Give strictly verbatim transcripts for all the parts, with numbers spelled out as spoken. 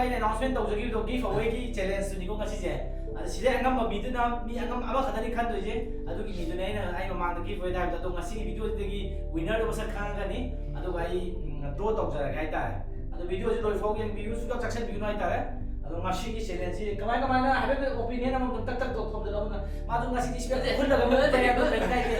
ꯑꯩꯅ ꯑꯦꯅꯥꯎꯟꯁꯃꯦꯟ ꯇꯧꯖꯈꯤꯕꯗꯣ ꯒꯤꯐ ꯑꯋꯦꯒꯤ ꯆꯦꯂꯦꯟꯖꯇꯨꯅꯤꯀꯣ ꯉꯁꯤꯁꯦ꯫ ꯑꯗ ꯁꯤꯗꯩ ꯑꯉꯝꯕ ꯃꯤꯗꯨꯅ ꯃꯤ ꯑꯉꯝ ꯑꯃꯈꯛꯇꯅꯤ ꯈꯟꯗꯣꯏꯁꯦ꯫ ꯑꯗꯨꯒꯤ ꯃꯤꯗꯨꯅ ꯑꯩꯅ ꯑꯩ ꯃꯃꯥꯡꯗ ꯒꯤꯐ ꯑꯋꯦꯗ ꯍꯥꯏꯕꯗꯣ꯫ ꯑꯗꯣ ꯉꯁꯤꯒꯤ ꯚꯤꯗꯤꯑꯣꯁꯤꯗꯒꯤ ꯋꯤꯟꯅꯔꯗꯣ ꯃꯁꯛ ꯈꯪꯉꯒꯅꯤ꯫ ꯑꯗꯨꯒ ꯑꯩ ꯗ꯭ꯔꯣ ꯇꯧꯖꯔꯒꯦ ꯍꯥꯏꯇꯥꯔꯦ꯫ ꯑꯗꯣ ꯚꯤꯗꯤꯑꯣꯁꯤ ꯂꯣꯏꯐꯥꯎ ꯌꯦꯡꯕꯤꯌꯨ, ꯁꯨꯡꯆꯞ ꯆꯥꯛꯁꯟꯕꯤꯒꯅꯨ ꯍꯥꯏꯇꯥꯔꯦ꯫ ꯑꯗꯣ ꯉꯁꯤꯒꯤ ꯆꯦꯂꯦꯟꯖꯁꯤ ꯀꯃꯥꯏ ꯀꯃꯥꯏꯅ ꯍꯥꯏꯐꯦꯠ ꯑꯣꯄꯤꯅꯤꯌꯟ ꯑꯃꯃꯝ ꯇꯛ ꯇꯛ ꯇꯧ ꯊꯝꯖꯤꯜꯂꯛꯎꯅ꯫ ꯃꯥꯗꯣ ꯉꯁꯤꯗꯤ ꯁꯤꯗ ꯈꯨꯜꯂꯒ ꯑꯃꯨꯛ ꯂꯩꯔꯦ, ꯑꯗꯣ ꯀꯩꯁꯨ ꯀꯥꯏꯗꯦ꯫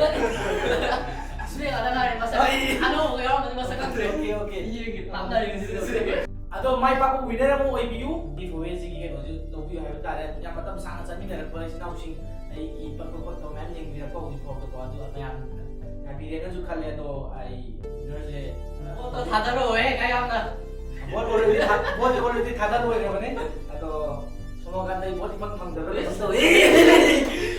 ꯁꯨꯔꯦ ꯉꯥꯛꯇ ꯉꯥꯏꯔꯦ ꯃꯁꯛ꯫ ꯑꯩ ꯑꯅꯧꯕ ꯌꯥꯎꯔꯝꯃꯗꯤ ꯃꯁꯛ ꯈꯪꯗ꯭ꯔꯦ꯫ Okay, okay. ꯃꯤꯔꯒꯤ ꯂꯥꯞꯅꯔꯤꯕꯁꯤꯗ ꯁꯨꯔꯦ꯫ ꯑꯗꯣ ꯃꯥꯏ ꯄꯥꯛꯄ ꯋꯤꯅꯔ ꯑꯃ ꯑꯣꯏꯕꯤꯌꯨ꯫ ꯒꯤꯐ ꯑꯋꯦꯁꯤꯒꯤ ꯀꯩꯅꯣꯁꯤ ꯂꯧꯕꯤꯌꯨ ꯍꯥꯏꯕ ꯇꯥꯔꯦ꯫ ꯌꯥꯝ ꯃꯇꯝ ꯁꯥꯡꯅ ꯆꯠꯃꯤꯟꯅꯔꯛꯄ ꯏꯆꯤꯟ ꯏꯅꯥꯎꯁꯤꯡ, ꯑꯩ ꯏ ꯄꯛꯄ ꯄꯛꯇꯕ ꯃꯌꯥꯝ ꯌꯦꯡꯕꯤꯔꯛꯄ ꯍꯧꯖꯤꯛ ꯐꯥꯎꯗꯀꯣ꯫ ꯑꯗꯨ ꯃꯌꯥꯝ ꯌꯥꯕꯤꯔꯦꯅꯁꯨ ꯈꯜꯂꯦ꯫ ꯑꯗꯣ ꯑꯩ ꯋꯤꯅꯔꯁꯦ ꯄꯣꯠꯇꯣ ꯊꯥꯗꯔꯛꯑꯣꯍꯦ ꯈꯔ ꯌꯥꯝꯅ꯫ ꯚꯣꯠ already ꯊꯥ-, ꯚꯣꯠ already ꯊꯥꯗ ꯂꯣꯏꯈ꯭ꯔꯕꯅꯦ꯫ ꯑꯗꯣ ꯁꯣꯃꯣꯀꯥꯟꯇ ꯑꯩ ꯚꯣꯠ ꯏꯐꯪ ꯐꯪꯗꯕ꯭ꯔꯥ ꯀꯩꯅꯣꯝ ꯇꯧꯏ꯫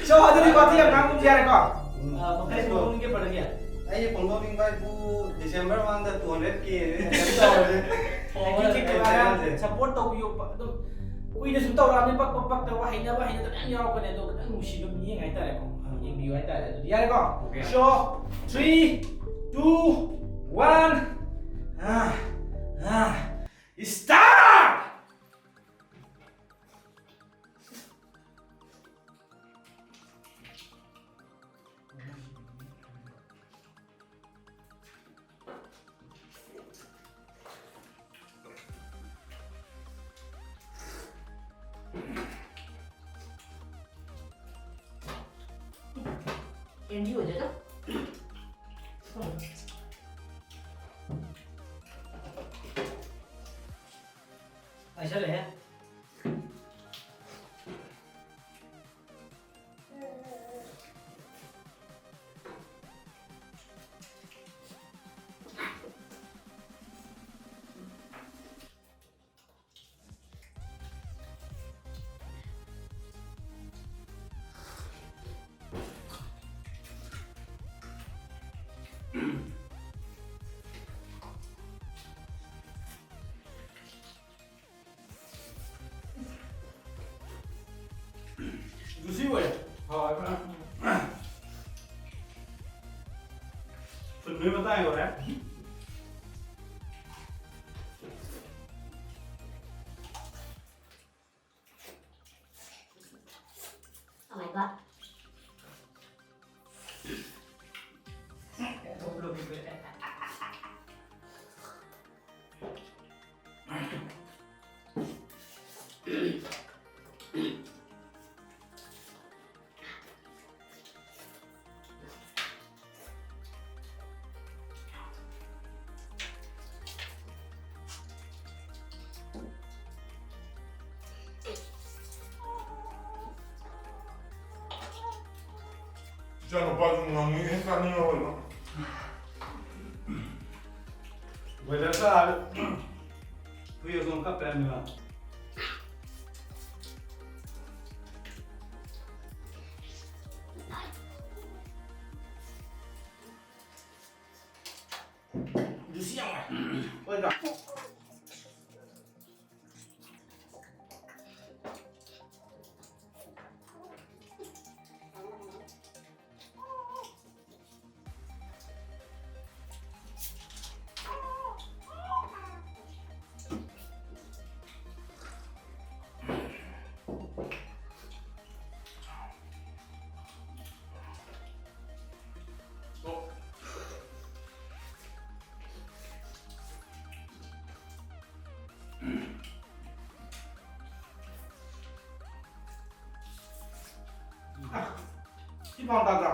So, ꯑꯗꯨꯗꯤ ꯋꯥꯊꯤ ꯌꯥꯝ ꯉꯥꯡꯒꯨꯝꯁꯤ ꯌꯥꯔꯦꯀꯣ? ꯎꯝ, ꯑ, ꯃꯈꯥꯏ let's go. ꯐꯣꯡꯗꯣꯛꯅꯤꯡꯒꯦ ꯄ꯭ꯔꯗꯛꯀꯤ꯫ ꯑꯩꯒꯤ ꯐꯣꯡꯗꯣꯛꯅꯤꯡꯕ ꯍꯥꯏꯕꯨ December ꯃꯃꯥꯡꯗ two hundred K ꯇꯧꯔꯁꯦ꯫ Thank you, thank you, ꯆꯦꯅꯦꯜꯁꯦ꯫ Support ꯇꯧꯕꯤꯌꯣ꯫ ꯄ-, ꯑꯗꯨꯝ ꯀꯨꯏꯅ ꯁꯨꯝ ꯇꯧꯔꯛꯑꯕꯅꯤꯅ ꯄꯛꯄ ꯄꯛꯇꯕ, ꯍꯩꯅꯕ ꯍꯩꯅꯗꯕ ꯃꯌꯥꯝ ꯌꯥꯎꯔꯛꯀꯅꯤ꯫ ꯑꯗꯣ ꯈꯤꯇꯪ ꯅꯨꯡꯁꯤꯕ ꯃꯤꯠꯌꯦꯡ ꯍꯥꯏꯇꯥꯔꯦꯀꯣ, ꯌꯦꯡꯕꯤꯌꯨ ꯍꯥꯏꯇꯥꯔꯦ꯫ ꯑꯗꯨꯗꯤ ꯌꯥꯔꯦꯀꯣ? Okay. So, three, two, one, ꯑꯥ, ꯑꯥ, start! ꯑꯦꯟꯗꯤ ꯑꯣꯏꯗꯣꯏꯔꯣ? ꯄꯥꯏꯁꯜꯂꯛꯑꯦ꯫ Juicy ꯑꯣꯏ꯫ ꯍꯥꯎꯋꯦ ꯐꯖꯅ꯫ ꯊꯨꯝꯕꯩ ꯃꯇꯥꯡ ꯌꯧꯔꯦ꯫ ꯏꯆꯥꯅꯨꯄꯥꯁꯨ ꯉꯥꯃꯨ ꯍꯦꯛ ꯆꯥꯅꯤꯡꯉꯔꯣꯏꯕ꯫ ꯕꯣꯏꯂꯔ ꯆꯥꯔ ꯍꯨꯏ ꯍꯧꯗꯣꯡ ꯀꯞꯄꯦ ꯍꯥꯏꯕꯅꯤꯕ꯫ ꯖꯨꯁꯤ ꯌꯥꯝ ꯑꯣꯏ꯫ ꯑꯣꯏꯗ꯭ꯔꯥ? ꯁꯤ ꯄꯥꯎ ꯇꯥꯗ꯭ꯔꯣ?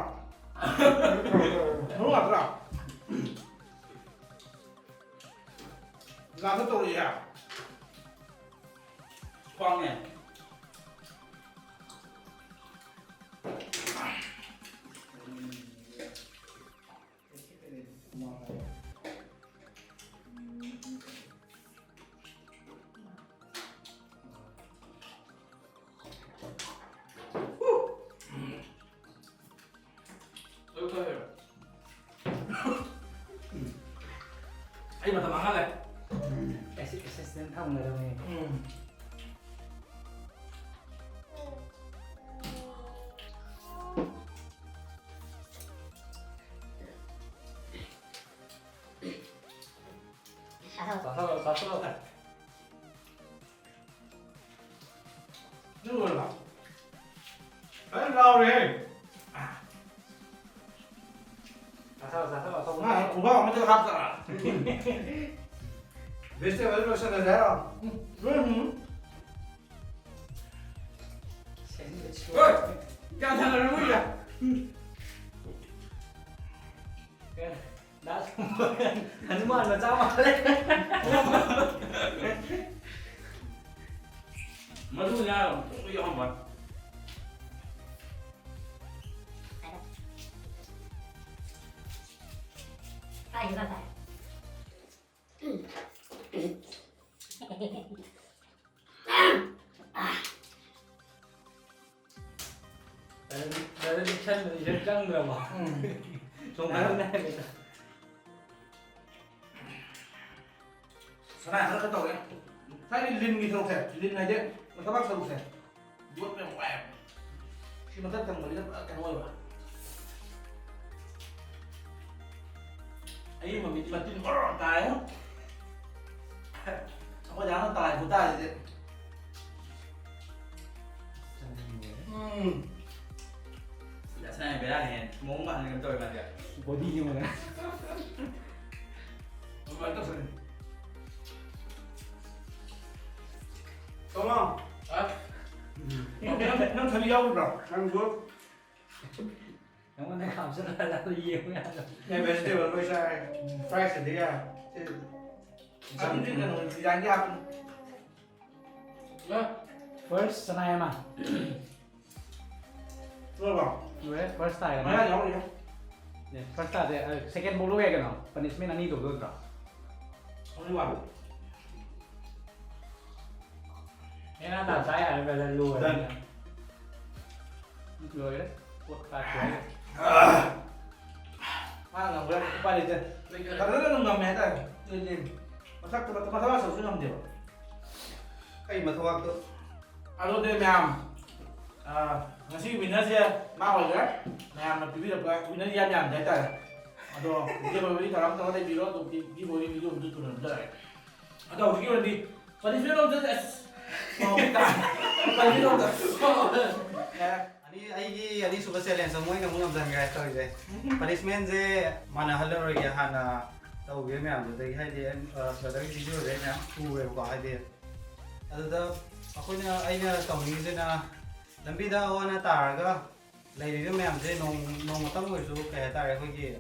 ꯃꯔꯨ ꯉꯥꯛꯇ꯭ꯔꯣ? ꯂꯥꯛꯀꯦ ꯇꯧꯔꯛꯑꯦ꯫ ꯈ꯭ꯋꯥꯡꯅꯦ꯫ ꯑꯩ ꯃꯇꯝ ꯃꯥꯡꯍꯜꯂꯦ꯫ ꯑꯦꯁꯤ-, ꯑꯦꯁꯤꯁꯇꯦꯟ ꯊꯝꯒꯗꯕꯅꯤ꯫ ꯎꯝ꯫ ꯆꯥꯊꯣꯛꯑꯣ, ꯆꯥꯊꯣꯛꯑꯣ꯫ ꯅꯪ ꯂꯣꯏꯔꯕ? ꯐꯖꯅ ꯂꯥꯎꯔꯦꯍꯦ꯫ ꯆꯥꯊꯣꯛꯑꯣ, ꯆꯥꯊꯣꯛꯑꯣ, ꯑꯇꯣꯞꯄ꯫ ꯃꯥ ꯈꯣꯡꯒ꯭ꯔꯥꯎ ꯑꯃꯗ ꯍꯥꯞꯇꯅ꯫ ꯚꯦꯖꯤꯇꯦꯕꯜ ꯂꯣꯏꯁꯜꯂꯁꯦ ꯍꯥꯏꯔꯣ? ꯎꯝ, ꯂꯣꯏ ꯍꯨꯝ꯫ ꯍꯣꯏ! ꯒ꯭ꯌꯥꯟ ꯊꯥꯅꯔ ꯃꯣꯏꯒ꯫ ꯗꯥ ꯁꯣꯝꯕ ꯍꯅꯨꯃꯥꯟ ꯃꯆꯥ ꯃꯥꯜꯂꯦ꯫ ꯃꯗꯨꯅ ꯌꯥꯎꯔꯝꯕ꯫ ꯁꯟꯕꯗꯤ ꯁꯤꯗ ꯆꯪꯗ꯭ꯔꯕꯣ? ꯎꯝ꯫ ꯆꯣꯡꯊꯔꯝꯃꯦ ꯍꯥꯏꯕꯗ꯫ ꯁꯅꯥ ꯈꯔ ꯈꯔ ꯇꯧꯔꯦ꯫ ꯉꯁꯥꯏꯒꯤ ꯂꯤꯟꯒꯤ ꯁꯔꯨꯛꯁꯦ, ꯂꯤꯟ ꯍꯥꯏꯗꯤ ꯃꯊꯕꯥꯛ ꯁꯔꯨꯛꯁꯦ, ꯌꯣꯠꯄ ꯌꯥꯝ ꯋꯥꯏꯌꯦꯕ꯫ ꯁꯤ ꯃꯊꯛ ꯊꯪꯕꯁꯤꯅ ꯄꯨꯔꯥ ꯀꯩꯅꯣ ꯑꯣꯏꯕ꯫ ꯑꯩꯒꯤ ꯃꯃꯤꯠ ꯃꯇꯤꯟ ꯕꯣꯔꯣ ꯇꯥꯔꯦ꯫ ꯑꯩꯈꯣꯏ ꯗꯥꯅ ꯇꯥꯔꯤ ꯈꯨꯇꯥꯁꯤꯗꯤ꯫ ꯎꯝ꯫ ꯗꯥ ꯁꯅꯥ ꯕꯦꯔꯥꯅꯤꯍꯦ꯫ ꯃꯑꯣꯡ ꯃꯥꯟꯗꯅ ꯀꯩꯅꯣ ꯇꯧꯋꯦ ꯃꯥꯗꯤ꯫ ꯕꯣꯗꯤ ꯌꯦꯡꯉꯨꯅꯦ꯫ ꯑꯗꯨꯃꯥꯏꯅ ꯇꯧꯁꯜꯂꯤ꯫ ꯇꯣꯃꯣ꯫ ꯍꯥ? ꯅꯪ, ꯅꯪ ꯊꯕꯤ ꯌꯥꯎꯔꯤꯕ꯭ꯔꯣ? ꯅꯪꯁꯨ? ꯅꯪꯉꯣꯟꯗ ꯍꯥꯞꯆꯜꯂꯒ ꯌꯦꯡꯉꯨ ꯌꯥꯗ꯭ꯔꯣ? ꯑꯦ, vegetable ꯂꯣꯏ ꯆꯥꯔꯦ꯫ Fry ꯁꯤꯗꯤ ꯌꯥꯔꯦ꯫ ꯁꯤ ꯑꯗꯨꯗꯤ ꯀꯩꯅꯣ, design ꯗꯤ ꯍꯥꯞꯄꯅꯤ꯫ First ꯁꯅꯥ ꯑꯃ꯫ ꯂꯣꯏꯔꯕꯣ? ꯂꯣꯏꯔꯦ, first ꯇꯥꯔꯦ꯫ ꯃꯌꯥ ꯌꯥꯎꯔꯤꯌꯦ꯫ ꯅꯦ, first ꯇꯥꯗꯦ, ꯑ, second ꯐꯥꯎ ꯂꯧ ꯌꯥꯏ ꯀꯩꯅꯣ? Punishment ꯑꯅꯤ ꯇꯧꯗꯣꯏ ꯅꯠꯇ꯭ꯔꯣ? Only one꯫ ꯑꯦ, ꯅꯪ ꯇꯥꯟ ꯆꯥ ꯌꯥꯔꯦ, brother, ꯂꯣꯏꯔꯦ꯫ Done꯫ ꯂꯣꯏꯔꯦ꯫ ꯄꯣꯠ ꯇꯥꯈ꯭ꯔꯦ꯫ ꯃꯥ ꯉꯝꯈ꯭ꯔꯦ, ꯎꯄꯥꯏ ꯂꯩꯇꯦ꯫ ꯐꯖꯅ ꯑꯗꯨꯝ ꯉꯝꯃꯦ ꯍꯥꯏꯇꯥꯔꯦ꯫ ꯃꯊꯛꯇ, ꯃꯊꯛ ꯃꯊꯛ ꯁꯔꯨꯛꯁꯨ ꯉꯝꯗꯦꯕ꯫ ꯑꯩ ꯃꯊꯛ ꯃꯊꯛꯇꯣ꯫ ꯑꯗꯨꯗꯤ ꯃꯌꯥꯝ, ꯑ, ꯉꯁꯤꯒꯤ winner ꯁꯦ ꯃꯥ ꯑꯣꯏꯈ꯭ꯔꯦ꯫ ꯃꯌꯥꯝꯅ ꯄꯤꯕꯤꯔꯛꯄ winner ꯌꯥꯝ ꯌꯥꯝꯗꯦ ꯍꯥꯏꯇꯥꯔꯦ꯫ ꯑꯗꯣ video ꯃꯦꯃꯣꯔꯤ ꯊꯧꯔꯥꯡ ꯇꯧꯔ ꯂꯩꯕꯤꯔꯣ, ꯑꯗꯨꯝ video ꯃꯦꯃꯣꯔꯤ video ꯑꯃꯁꯨ ꯊꯨꯅ ꯊꯥꯖꯔꯛꯑꯒꯦ꯫ ꯑꯗꯣ ꯍꯧꯖꯤꯛꯀꯤ ꯑꯣꯏꯅꯗꯤ punishment ꯑꯃꯁꯨ ꯑꯁ, punishment ꯑꯃꯁꯨ꯫ ꯑꯅꯤ, ꯑꯩꯒꯤ ꯑꯅꯤꯁꯨꯕ challenge ꯑꯃ ꯑꯣꯏꯅ ꯑꯃꯨꯛ ꯉꯝꯁꯤꯟꯈ꯭ꯔꯦ ꯇꯧꯔꯤꯁꯦ꯫ Punishment ꯁꯦ ꯃꯥꯟꯅꯍꯜꯂꯔꯣꯏꯒꯦ, ꯍꯥꯟꯅ ꯇꯧꯈꯤꯕ ꯃꯌꯥꯝꯗꯨꯗꯒꯤ, ꯍꯥꯏꯗꯤ, ꯑ, brother ꯒꯤ video ꯗꯩ ꯃꯌꯥꯝ ꯎꯔꯦꯕꯀꯣ, ꯍꯥꯏꯗꯤ꯫ ꯑꯗꯨꯗ ꯑꯩꯈꯣꯏꯅ, ꯑꯩꯅ ꯇꯧꯅꯤꯡꯉꯤꯁꯤꯅ ꯂꯝꯕꯤꯗ ꯑꯋꯥ ꯑꯅꯥ ꯇꯥꯔꯒ ꯂꯩꯔꯤꯕ ꯃꯌꯥꯝꯁꯦ ꯅꯣꯡ-, ꯅꯣꯡꯃꯇꯪ ꯑꯣꯏꯔꯁꯨ, ꯀꯩ ꯍꯥꯏꯇꯥꯔꯦ, ꯑꯩꯈꯣꯏꯒꯤ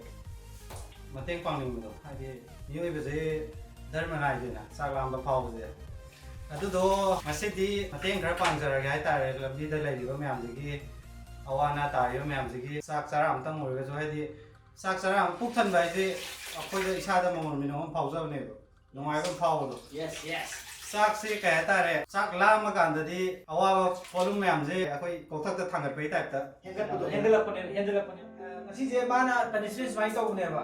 ꯃꯇꯦꯡ ꯄꯥꯡꯅꯤꯡꯕꯗꯣ, ꯍꯥꯏꯗꯤ ꯃꯤꯑꯣꯏꯕꯁꯦ ꯙꯔꯃ ꯅꯥꯏꯗꯅ ꯆꯥꯛ ꯂꯥꯝꯕ ꯐꯥꯎꯕꯁꯦ꯫ ꯑꯗꯨꯗꯣ ꯉꯁꯤꯗꯤ ꯃꯇꯦꯡ ꯈꯔ ꯄꯥꯡꯖꯔꯒꯦ ꯍꯥꯏꯇꯥꯔꯦ, ꯂꯝꯕꯤꯗ ꯂꯩꯔꯤꯕ ꯃꯌꯥꯝꯁꯤꯒꯤ, ꯑꯋꯥ ꯑꯅꯥ ꯇꯥꯔꯤꯕ ꯃꯌꯥꯝꯁꯤꯒꯤ ꯆꯥꯛ ꯆꯔꯥ ꯑꯃꯇꯪ ꯑꯣꯏꯔꯒꯁꯨ, ꯍꯥꯏꯗꯤ ꯆꯥꯛ ꯆꯔꯥ ꯑꯃ ꯄꯨꯛ ꯊꯟꯕ ꯍꯥꯏꯁꯦ ꯑꯩꯈꯣꯏꯗ ꯏꯁꯥꯗ ꯃꯃꯜ ꯃꯤꯅꯝ ꯑꯃ ꯐꯥꯎꯖꯕꯅꯦꯕ, ꯅꯨꯡꯉꯥꯏꯕ ꯑꯃ ꯐꯥꯎꯕꯗꯣ꯫ Yes, yes꯫ ꯆꯥꯛꯁꯦ ꯀꯩ ꯍꯥꯏꯇꯥꯔꯦ, ꯆꯥꯛ ꯂꯥꯝꯃꯀꯥꯟꯗꯗꯤ ꯑꯋꯥꯕ ꯄꯣꯠꯂꯨꯝ ꯃꯌꯥꯝꯁꯦ ꯑꯩꯈꯣꯏ ꯀꯣꯛꯊꯛꯇ ꯊꯥꯡꯒꯠꯄꯒꯤ ꯇꯥꯏꯞꯇ꯫ ꯍꯦꯟꯒꯠꯄꯗꯣ, ꯍꯦꯟꯒꯠꯂꯛꯄꯅꯦ, ꯍꯦꯟꯒꯠꯂꯛꯄꯅꯦ꯫ ꯑ, ꯉꯁꯤꯁꯦ ꯃꯥꯅ punishment ꯁꯨꯃꯥꯏꯅ ꯇꯧꯕꯅꯦꯕ꯫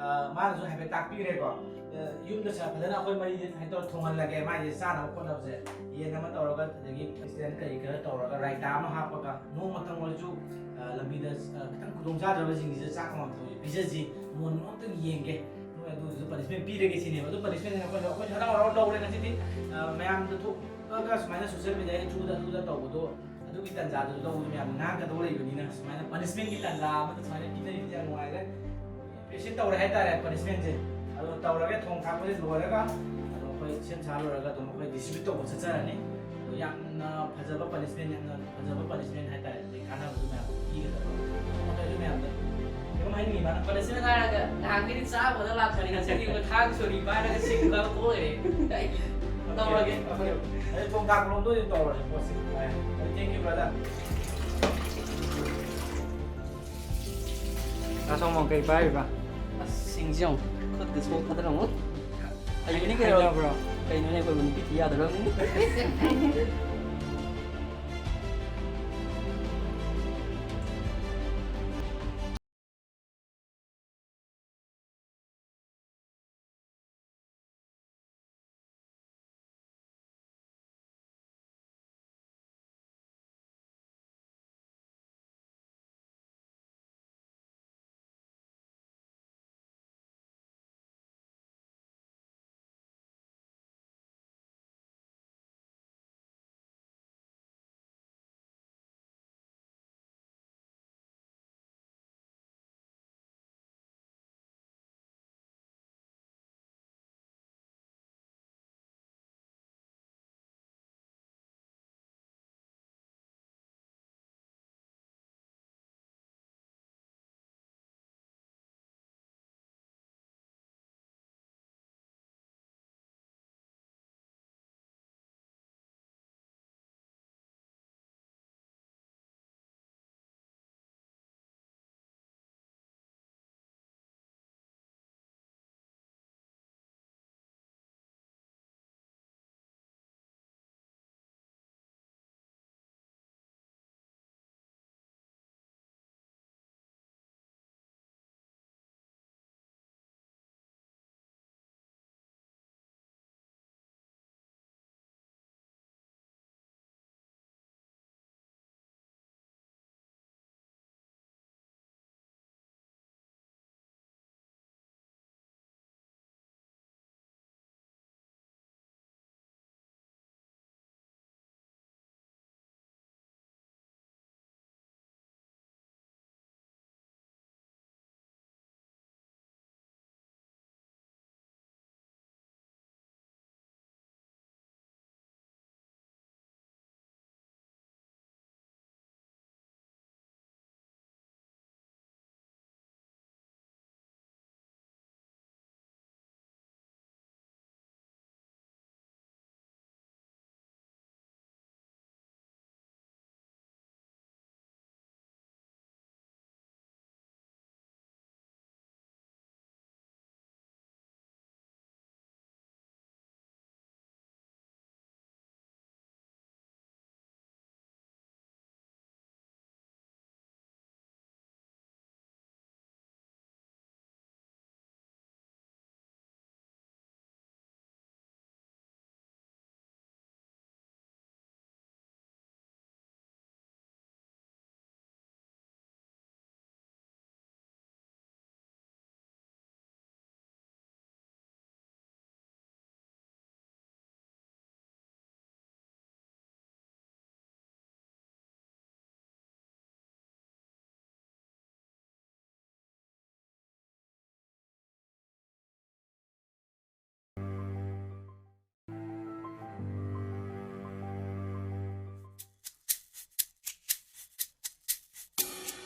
ꯑ, ꯃꯥꯅꯁꯨ ꯍꯥꯏꯐꯦꯠ ꯇꯥꯛꯄꯤꯈ꯭ꯔꯦꯀꯣ꯫ ꯑ, ꯌꯨꯝꯗ ꯁꯥ-, ꯐꯖꯅ ꯑꯩꯈꯣꯏ ꯃꯔꯤꯁꯦ ꯁꯨꯃꯥꯏꯅ ꯇꯧꯔ ꯊꯣꯡꯍꯜꯂꯒꯦ, ꯃꯥꯒꯤ ꯆꯥꯅꯕ ꯈꯣꯠꯅꯕꯁꯦ, ꯌꯦꯟ ꯑꯃ ꯇꯧꯔꯒ, ꯑꯗꯒꯤ ꯏꯟꯁꯇꯦꯟ ꯀꯔꯤ ꯈꯔ ꯇꯧꯔꯒ, ꯔꯥꯏꯇꯥ ꯑꯃ ꯍꯥꯞꯄꯒ, ꯅꯣꯡꯃꯇꯪ ꯑꯣꯏꯔꯁꯨ, ꯑ, ꯂꯝꯕꯤꯗ, ꯑ, ꯈꯤꯇꯪ ꯈꯨꯗꯣꯡ ꯆꯥꯗ꯭ꯔꯕꯁꯤꯡꯁꯤꯗ ꯆꯥꯛ ꯑꯃꯃꯝꯇ ꯑꯣꯏꯔꯁꯨ ꯄꯤꯖꯁꯤ, ꯃꯣꯟ ꯑꯃꯇꯪ ꯌꯦꯡꯒꯦ꯫ ꯅꯣꯏ ꯑꯗꯨꯗꯨꯁꯨ punishment ꯄꯤꯔꯒꯦ ꯁꯤꯅꯦꯕ꯫ ꯑꯗꯨ punishment ꯁꯤꯅ ꯑꯩꯈꯣꯏꯁꯨ, ꯑꯩꯈꯣꯏꯁꯨ ꯍꯔꯥꯎ ꯍꯔꯥꯎ ꯂꯧꯔꯦ ꯉꯁꯤꯗꯤ꯫ ꯑ, ꯃꯌꯥꯝꯗ ꯊꯣꯛꯑꯒ ꯁꯨꯃꯥꯏꯅ social media ꯒꯤ through ꯗ ꯑꯗꯨꯗ ꯇꯧꯕꯗꯣ, ꯑꯗꯨꯒꯤ ꯇꯥꯟꯖꯥꯗꯨꯁꯨ ꯂꯧꯕꯗꯣ ꯃꯌꯥꯝꯅ ꯉꯥꯡꯒꯗꯧ ꯂꯩꯕꯅꯤꯅ, ꯁꯨꯃꯥꯏꯅ punishment ꯀꯤ ꯇꯥꯟꯖꯥ ꯑꯃꯗ ꯁꯨꯃꯥꯏꯅ ꯄꯤꯅꯔꯤꯁꯦ ꯌꯥꯝ ꯅꯨꯡꯉꯥꯏꯔꯦ꯫ Appreciate ꯇꯧꯔꯦ ꯍꯥꯏꯇꯥꯔꯦ punishment ꯁꯦ꯫ ꯑꯗꯣ ꯇꯧꯔꯒ ꯊꯣꯡ ꯊꯥꯛꯄꯁꯦ ꯂꯣꯏꯔꯒ, ꯑꯗꯣ ꯑꯩꯈꯣꯏ ꯁꯦꯝ ꯁꯥ ꯂꯣꯏꯔꯒ ꯑꯗꯨꯝ ꯑꯩꯈꯣꯏ distribute ꯇꯧꯕ ꯆꯠꯆꯔꯅꯤ꯫ ꯑꯗꯣ ꯌꯥꯝꯅ ꯐꯖꯕ punishment, ꯌꯥꯝꯅ ꯐꯖꯕ punishment ꯍꯥꯏꯇꯥꯔꯦ꯫ ꯑꯗꯩ ꯀꯥꯟꯅꯕꯁꯨ ꯃꯌꯥꯝ ꯄꯤꯒꯗꯕ꯫ ꯑꯗꯨ ꯃꯌꯥꯝꯗ ꯀꯩꯅꯣꯝ ꯍꯥꯏꯅꯤꯡꯉꯤ ꯃꯥꯅ꯫ Punishment ꯍꯥꯏꯔꯒ ꯅꯍꯥꯟꯒꯩꯗꯤ ꯆꯥꯕ ꯈꯛꯇ ꯂꯥꯛꯄꯅꯤ, ꯉꯁꯤꯗꯤ ꯑꯩꯈꯣꯏ ꯊꯥꯡ ꯁꯣꯔꯤ ꯄꯥꯏꯔꯒ ꯁꯤꯡ ꯀꯛꯄ ꯑꯣꯏꯔꯦ꯫ ꯇꯧꯔꯒꯦ꯫ ꯑꯩꯈꯣꯏ ꯑꯗꯩ ꯊꯣꯡ ꯊꯥꯛꯄ ꯂꯣꯝꯗ ꯑꯣꯏꯅ ꯇꯧꯔꯁꯦ ꯄꯣꯠꯁꯦ꯫ Thank you, brother꯫ ꯑꯁꯣꯝ ꯀꯩ ꯄꯥꯏꯔꯤꯕ? ꯑꯁ, ꯁꯤꯡꯁꯤ ꯌꯦꯡꯉꯨ꯫ ꯈꯨꯠꯀ ꯁꯣꯛꯀꯗ꯭ꯔꯥ ꯑꯃꯨꯛ꯫ ꯍꯩꯕꯅꯤ ꯀꯩꯅꯣ꯫ ꯍꯩꯅꯕ꯭ꯔꯣ? ꯀꯩꯅꯣꯅꯦ, ꯑꯩꯈꯣꯏꯕꯨ ꯅꯨꯄꯤ ꯊꯤ ꯌꯥꯗꯧꯔꯕꯅꯤ꯫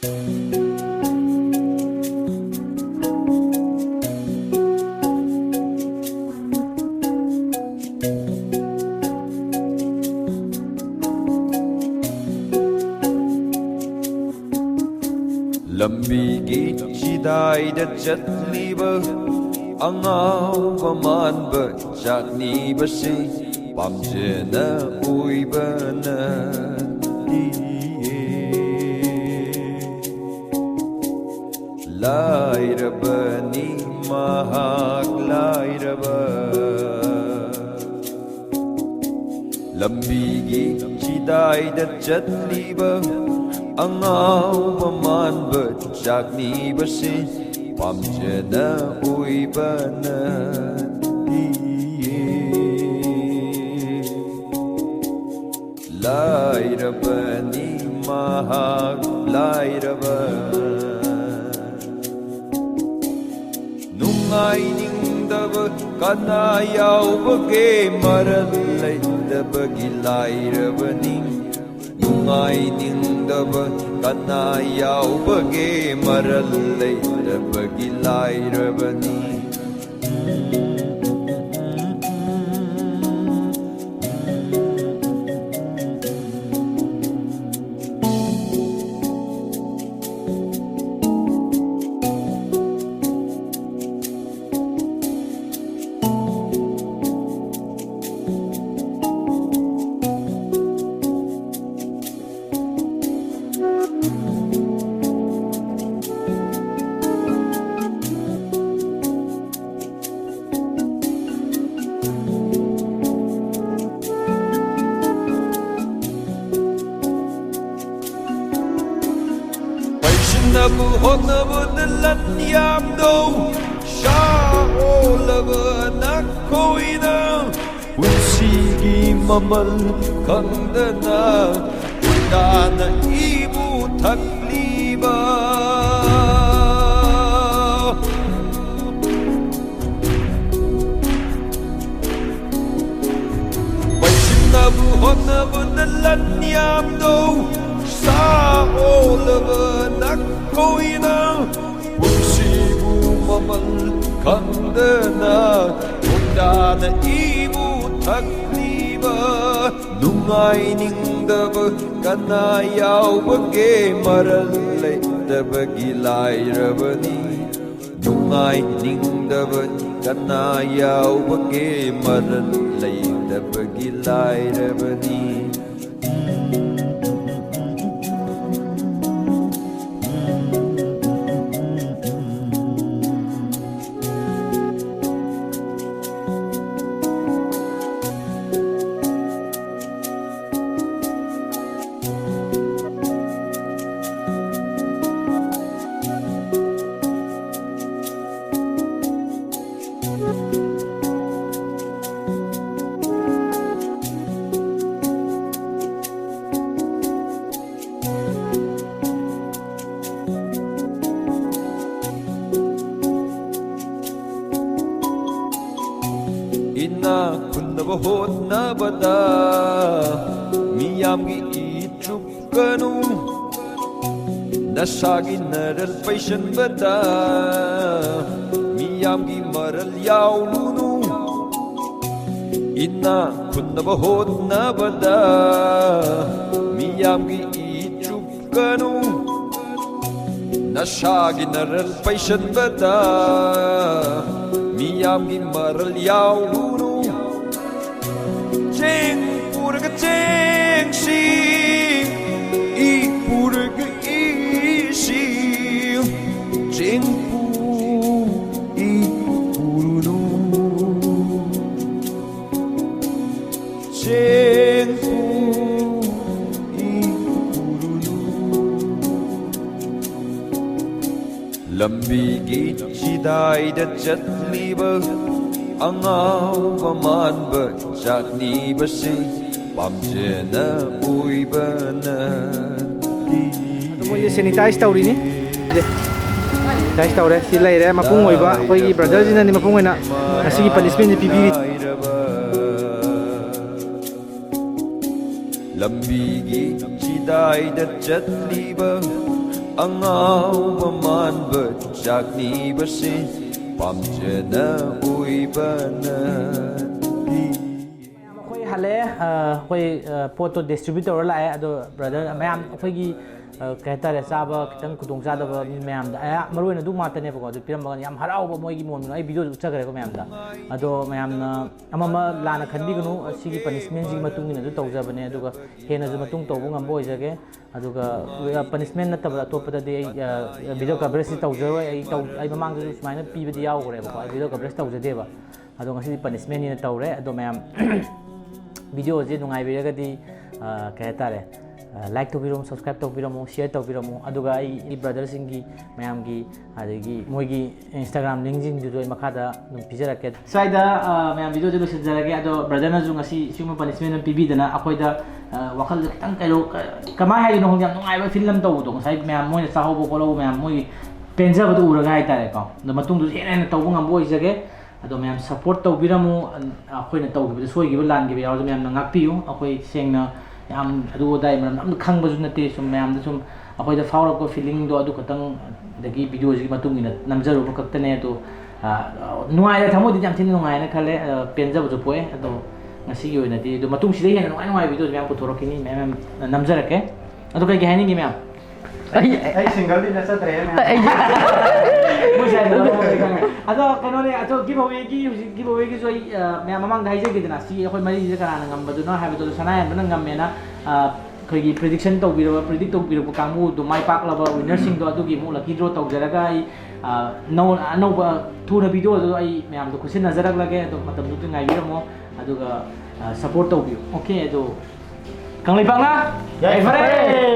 ꯂꯝꯕꯤꯒꯤ ꯆꯤꯗꯥꯏꯗ ꯆꯠꯂꯤꯕ ꯑꯉꯥꯎꯕ ꯃꯥꯟꯕ ꯆꯥꯛꯅꯤꯕꯁꯤ ꯄꯥꯝꯖꯅ ꯑꯣꯏꯕ ꯅꯠꯇꯤꯌꯦ꯫ ꯂꯥꯏꯔꯕꯅꯤ ꯃꯍꯥꯛ ꯂꯥꯏꯔꯕ꯫ ꯂꯝꯕꯤꯒꯤ ꯆꯤꯗꯥꯏꯗ ꯆꯠꯂꯤꯕ ꯑꯉꯥꯎꯕ ꯃꯥꯟꯕ ꯆꯥꯛꯅꯤꯕꯁꯤ ꯄꯥꯝꯖꯅ ꯑꯣꯏꯕ ꯅꯠꯇꯤꯌꯦ꯫ ꯂꯥꯏꯔꯕꯅꯤ ꯃꯍꯥꯛ ꯂꯥꯏꯔꯕ꯫ ꯅꯨꯡꯉꯥꯏꯅꯤꯡꯗꯕ ꯀꯅꯥ ꯌꯥꯎꯕꯒꯦ? ꯃꯔꯜ ꯂꯩꯇꯕꯒꯤ ꯂꯥꯏꯔꯕꯅꯤ꯫ ꯅꯨꯡꯉꯥꯏꯅꯤꯡꯗꯕ ꯀꯅꯥ ꯌꯥꯎꯕꯒꯦ? ꯃꯔꯜ ꯂꯩꯇꯕꯒꯤ ꯂꯥꯏꯔꯕꯅꯤ꯫ ꯄꯩꯁꯤꯟꯅꯕ ꯍꯣꯠꯅꯕꯗ ꯂꯟ ꯌꯥꯝꯗꯧ ꯁꯥ ꯑꯣꯜꯂꯕ ꯅꯈꯣꯏꯅ ꯄꯨꯟꯁꯤꯒꯤ ꯃꯃꯜ ꯈꯪꯗꯅ ꯎꯟꯗꯥꯅ ꯏꯕꯨ ꯊꯛꯂꯤꯕ꯫ ꯄꯩꯁꯤꯟꯅꯕ ꯍꯣꯠꯅꯕꯗ ꯂꯟ ꯌꯥꯝꯗꯧ ꯁꯥ ꯑꯣꯜꯂꯕ ꯈꯪꯗꯅ ꯈꯣꯡꯗꯥꯅ ꯏꯕꯨ ꯊꯛꯂꯤꯕ ꯅꯨꯡꯉꯥꯏꯅꯤꯡꯗꯕ ꯀꯅꯥ ꯌꯥꯎꯕꯒꯦ? ꯃꯔꯜ ꯂꯩꯇꯕꯒꯤ ꯂꯥꯏꯔꯕꯅꯤ꯫ ꯅꯨꯡꯉꯥꯏꯅꯤꯡꯗꯕ ꯀꯅꯥ ꯌꯥꯎꯕꯒꯦ? ꯃꯔꯜ ꯂꯩꯇꯕꯒꯤ ꯂꯥꯏꯔꯕꯅꯤ꯫ ꯏꯅꯥꯛ ꯈꯨꯟꯅꯕ ꯍꯣꯠꯅꯕꯗ ꯃꯤꯌꯥꯝꯒꯤ ꯏ ꯆꯨꯞꯀꯅꯨ꯫ ꯅꯁꯥꯒꯤ ꯅꯔꯜ ꯄꯩꯁꯟꯕꯗ ꯃꯤꯌꯥꯝꯒꯤ ꯃꯔꯜ ꯌꯥꯎꯂꯨꯅꯨ꯫ ꯏꯅꯥꯛ ꯈꯨꯟꯅꯕ ꯍꯣꯠꯅꯕꯗ ꯃꯤꯌꯥꯝꯒꯤ ꯏ ꯆꯨꯞ ꯀꯅꯨ꯫ ꯅꯁꯥꯒꯤ ꯅꯔꯜ ꯄꯩꯁꯟꯕꯗ ꯃꯤꯌꯥꯝꯒꯤ ꯃꯔꯜ ꯌꯥꯎꯔꯨꯅꯨ꯫ ꯆꯦꯡ ꯄꯨꯔꯒ ꯆꯦꯡꯁꯤ, ꯏ ꯄꯨꯔꯒ ꯏꯁꯤ, ꯆꯦꯡ ꯄꯨ, ꯏ ꯄꯨꯔꯨꯅꯨ꯫ ꯆꯦꯡ ꯄꯨ, ꯏ ꯄꯨꯔꯨꯅꯨ꯫ ꯂꯝꯕꯤꯒꯤ ꯆꯤꯗꯥꯏꯗ ꯆꯠꯂꯤꯕ ꯑꯉꯥꯎꯕ ꯃꯥꯟꯕ ꯆꯥꯛꯅꯤꯕꯁꯤ ꯄꯥꯝꯖꯅ ꯑꯣꯏꯕ ꯅꯠꯇꯦ꯫ ꯑꯗꯨ ꯃꯣꯏꯁꯦ ꯁꯦꯅꯤꯇꯥꯏꯁ ꯇꯧꯔꯤꯅꯤ꯫ ꯁꯦꯅꯤꯇꯥꯏꯁ ꯇꯧꯔꯦ꯫ ꯁꯤ ꯂꯩꯔꯦ꯫ ꯃꯄꯨꯡ ꯑꯣꯏꯕ ꯑꯩꯈꯣꯏꯒꯤ ꯕ꯭ꯔꯗꯔꯁꯤꯅꯅꯤ ꯃꯄꯨꯡ ꯑꯣꯏꯅ ꯉꯁꯤꯒꯤ ꯄꯅꯤꯁꯃꯦꯟꯁꯦ ꯄꯤꯕꯤꯔꯤ꯫ ꯂꯝꯕꯤꯒꯤ ꯆꯤꯗꯥꯏꯗ ꯆꯠꯂꯤꯕ ꯑꯉꯥꯎꯕ ꯃꯥꯟꯕ ꯆꯥꯛꯅꯤꯕꯁꯤ ꯄꯥꯝꯖꯅ ꯎꯏꯕꯅꯗꯤ꯫ ꯑꯩꯈꯣꯏ ꯍꯜꯂꯛꯑꯦ꯫ ꯑ, ꯑꯩꯈꯣꯏ, ꯑ, ꯄꯣꯠꯇꯣ ꯗꯤꯁꯇ꯭ꯔꯤꯕ꯭ꯌꯨꯠ ꯇꯧꯔ ꯂꯥꯛꯑꯦ꯫ ꯑꯗꯣ ꯕ꯭ꯔꯗꯔ ꯃꯌꯥꯝ ꯑꯩꯈꯣꯏꯒꯤ, ꯑ, ꯀꯩ ꯍꯥꯏꯇꯥꯔꯦ, ꯆꯥꯕ ꯈꯤꯇꯪ ꯈꯨꯗꯣꯡꯆꯥꯗꯕ ꯃꯤ ꯃꯌꯥꯝꯗ ꯑꯌꯥ-, ꯃꯔꯨ ꯑꯣꯏꯅ ꯑꯗꯨ ꯉꯥꯛꯇꯅꯦꯕꯀꯣ꯫ ꯑꯗꯨ ꯄꯤꯔꯝꯕꯒ ꯌꯥꯝ ꯍꯔꯥꯎꯕ ꯃꯣꯏꯒꯤ ꯃꯣꯟꯗꯨꯅ꯫ ꯑꯩ ꯚꯤꯗꯤꯑꯣꯁꯨ ꯎꯠꯆꯈ꯭ꯔꯦꯀꯣ ꯃꯌꯥꯝꯗ꯫ ꯑꯗꯣ ꯃꯌꯥꯝꯅ ꯑꯃ ꯑꯃ ꯂꯥꯟꯅ ꯈꯟꯕꯤꯒꯅꯨ꯫ ꯁꯤꯒꯤ ꯄꯅꯤꯁꯃꯦꯟꯁꯤꯒꯤ ꯃꯇꯨꯡ ꯏꯟꯅꯁꯨ ꯇꯧꯖꯕꯅꯦ꯫ ꯑꯗꯨꯒ ꯍꯦꯟꯅꯁꯨ ꯃꯇꯨꯡ ꯇꯧꯕ ꯉꯝꯕ ꯑꯣꯏꯖꯒꯦ꯫ ꯑꯗꯨꯒ ꯄꯅꯤꯁꯃꯦꯟ ꯅꯠꯇꯕ ꯑꯇꯣꯞꯄꯗꯗꯤ ꯑꯩ, ꯑ, ꯚꯤꯗꯤꯑꯣ ꯀꯚꯔꯦꯖꯇꯤ ꯇꯧꯖꯔꯣꯏ꯫ ꯑꯩ ꯇꯧ-, ꯑꯩ ꯃꯃꯥꯡꯗꯁꯨ ꯁꯨꯃꯥꯏꯅ ꯄꯤꯕꯗꯤ ꯌꯥꯎꯈ꯭ꯔꯦꯕꯀꯣ꯫ ꯑꯩ ꯚꯤꯗꯤꯑꯣ ꯀꯚꯔꯦꯖ ꯇꯧꯖꯗꯦꯕ꯫ ꯑꯗꯣ ꯉꯁꯤꯗꯤ ꯄꯅꯤꯁꯃꯦꯟꯅꯤꯅ ꯇꯧꯔꯦ꯫ ꯑꯗꯣ ꯃꯌꯥꯝ ꯚꯤꯗꯤꯑꯣꯁꯦ ꯅꯨꯡꯉꯥꯏꯕꯤꯔꯒꯗꯤ, ꯑ, ꯀꯩ ꯍꯥꯏꯇꯥꯔꯦ, ꯑ, ꯂꯥꯏꯛ ꯇꯧꯕꯤꯔꯝꯃꯨ, ꯁꯕꯁꯀ꯭ꯔꯥꯏꯕ ꯇꯧꯕꯤꯔꯝꯃꯨ, ꯁꯤꯌꯔ ꯇꯧꯕꯤꯔꯝꯃꯨ꯫ ꯑꯗꯨꯒ ꯑꯩ ꯕ꯭ꯔꯗꯔꯁꯤꯡꯒꯤ, ꯃꯌꯥꯝꯒꯤ, ꯑꯗꯒꯤ ꯃꯣꯏꯒꯤ ꯏꯟꯁꯇꯥꯒ꯭ꯔꯥꯝ ꯂꯤꯡꯁꯤꯡꯗꯨꯁꯨ ꯑꯩ ꯃꯈꯥꯗ ꯑꯗꯨꯝ ꯄꯤꯖꯔꯛꯀꯦ꯫ ꯁ꯭ꯋꯥꯏꯗ, ꯑ, ꯃꯌꯥꯝ ꯚꯤꯗꯤꯑꯣꯁꯦ ꯂꯣꯏꯁꯤꯟꯖꯔꯒꯦ꯫ ꯑꯗꯣ ꯕ꯭ꯔꯗꯔꯅꯁꯨ ꯉꯁꯤ ꯁꯤꯒꯨꯝꯕ ꯄꯅꯤꯁꯃꯦꯟ ꯑꯃ ꯄꯤꯕꯤꯗꯅ ꯑꯩꯈꯣꯏꯗ, ꯑ, ꯋꯥꯈꯜꯗ ꯈꯤꯇꯪ ꯀꯩꯅꯣ, ꯀ-, ꯀꯃꯥꯏꯅ ꯍꯥꯏꯗꯣꯏꯅꯣ ꯈꯪꯗꯦ, ꯌꯥꯝ ꯅꯨꯡꯉꯥꯏꯕ ꯐꯤꯜ ꯑꯃ ꯇꯧꯕꯗꯣ꯫ ꯉꯁꯥꯏ ꯃꯌꯥꯝ ꯃꯣꯏꯅ ꯆꯥꯍꯧꯕ ꯈꯣꯠꯍꯧꯕ ꯃꯌꯥꯝ ꯃꯣꯏꯒꯤ ꯄꯦꯟꯖꯕꯗꯣ ꯎꯔꯒ ꯍꯥꯏꯇꯥꯔꯦꯀꯣ꯫ ꯑꯗꯣ ꯃꯇꯨꯡꯗꯁꯨ ꯍꯦꯟꯅ ꯍꯦꯟꯅ ꯇꯧꯕ ꯉꯝꯕ ꯑꯣꯏꯖꯒꯦ꯫ ꯑꯗꯣ ꯃꯌꯥꯝ ꯁꯞꯄꯣꯔꯠ ꯇꯧꯕꯤꯔꯝꯃꯨ꯫ ꯑꯩꯈꯣꯏꯅ ꯇꯧꯈꯤꯕꯗ ꯁꯣꯏꯈꯤꯕ ꯂꯥꯟꯈꯤꯕ ꯌꯥꯎꯔꯁꯨ ꯃꯌꯥꯝꯅ ꯉꯥꯛꯄꯤꯌꯨ꯫ ꯑꯩꯈꯣꯏ ꯁꯦꯡꯅ ꯌꯥꯝ ꯑꯗꯨ ꯑꯗꯥꯏ ꯃꯔꯝꯗ ꯑꯝꯇ ꯈꯪꯕꯁꯨ ꯅꯠꯇꯦ꯫ ꯁꯨꯝ ꯃꯌꯥꯝꯗ ꯁꯨꯝ ꯑꯩꯈꯣꯏꯗ ꯐꯥꯎꯔꯛꯄ ꯐꯤꯂꯤꯡꯗꯣ ꯑꯗꯨ ꯈꯛꯇꯪ, ꯑꯗꯒꯤ ꯚꯤꯗꯤꯑꯣꯁꯤꯒꯤ ꯃꯇꯨꯡ ꯏꯟꯅ ꯅꯝꯖꯔꯨꯕ ꯈꯛꯇꯅꯦ꯫ ꯑꯗꯣ, ꯑ, ꯅꯨꯡꯉꯥꯏꯔꯦ, ꯊꯃꯣꯏꯗꯗꯤ ꯌꯥꯝ ꯊꯤꯅ ꯅꯨꯡꯉꯥꯏꯅ ꯈꯜꯂꯦ꯫ ꯑ, ꯄꯦꯟꯖꯕꯁꯨ ꯄꯣꯛꯑꯦ꯫ ꯑꯗꯣ ꯉꯁꯤꯒꯤ ꯑꯣꯏꯅꯗꯤ ꯑꯗꯣ ꯃꯇꯨꯡꯁꯤꯗ ꯍꯦꯟꯅ ꯅꯨꯡꯉꯥꯏ ꯅꯨꯡꯉꯥꯏꯕ ꯚꯤꯗꯤꯑꯣꯁꯨ ꯃꯌꯥꯝ ꯄꯨꯊꯣꯔꯛꯈꯤꯅꯤ, ꯃꯌꯥꯝ ꯃꯌꯥꯝ ꯅꯝꯖꯔꯛꯀꯦ꯫ ꯑꯗꯣ ꯀꯩ ꯀꯩ ꯍꯥꯏꯅꯤꯡꯒꯦ ꯃꯌꯥꯝ? ꯑꯩ ꯑꯩ ꯁꯤꯡꯒꯜꯗꯤ ꯅꯠꯆꯗ꯭ꯔꯦ ꯃꯌꯥꯝ꯫ ꯑꯩ ꯃꯣꯏꯁꯦ ꯍꯥꯏꯗꯅ ꯂꯧꯍꯧꯔꯦ ꯈꯪꯉꯦ꯫ ꯑꯗꯣ ꯀꯩꯅꯣꯅꯦ, ꯑꯗꯣ ꯒꯤꯐ ꯑꯋꯦꯒꯤ ꯍꯧꯖꯤꯛ ꯒꯤꯐ ꯑꯋꯦꯒꯤꯁꯨ ꯑꯩ, ꯑ, ꯃꯌꯥꯝ ꯃꯃꯥꯡꯗ ꯍꯥꯏꯖꯈꯤꯗꯅ, ꯁꯤ ꯑꯩꯈꯣꯏ ꯃꯔꯤꯁꯤꯗ ꯀꯅꯥꯅ ꯉꯝꯕꯗꯨꯅꯣ ꯍꯥꯏꯕꯗꯣ ꯁꯅꯥ ꯌꯥꯝꯕꯅ ꯉꯝꯃꯦꯅ, ꯑ, ꯑꯩꯈꯣꯏꯒꯤ ꯄ꯭ꯔꯤꯗꯤꯛꯁꯟ ꯇꯧꯕꯤꯔꯕ, ꯄ꯭ꯔꯤꯗꯤꯛ ꯇꯧꯕꯤꯔꯕ ꯀꯥꯡꯕꯨꯗꯣ, ꯃꯥꯏ ꯄꯥꯛꯂꯕ ꯋꯤꯟꯅꯔꯁꯤꯡꯗꯣ ꯑꯗꯨꯒꯤ ꯑꯃꯨꯛ ꯂꯛꯀꯤ ꯗ꯭ꯔꯣ ꯇꯧꯖꯔꯒ ꯑꯩ, ꯑ, ꯅꯧ-, ꯑꯅꯧꯕ ꯊꯨꯅ ꯚꯤꯗꯤꯑꯣꯗꯣ ꯑꯩ ꯃꯌꯥꯝꯗ ꯈꯨꯠꯁꯤꯟꯅꯖꯔꯛꯂꯒꯦ꯫ ꯑꯗꯣ ꯃꯇꯝꯗꯨꯗ ꯉꯥꯏꯕꯤꯔꯝꯃꯣ, ꯑꯗꯨꯒ, ꯑ, ꯁꯞꯄꯣꯔꯠ ꯇꯧꯕꯤꯌꯨ꯫ ꯑꯣꯀꯦ, ꯑꯗꯣ ꯀꯪꯂꯩꯄꯥꯛꯅ ꯌꯥꯏꯐꯔꯦ!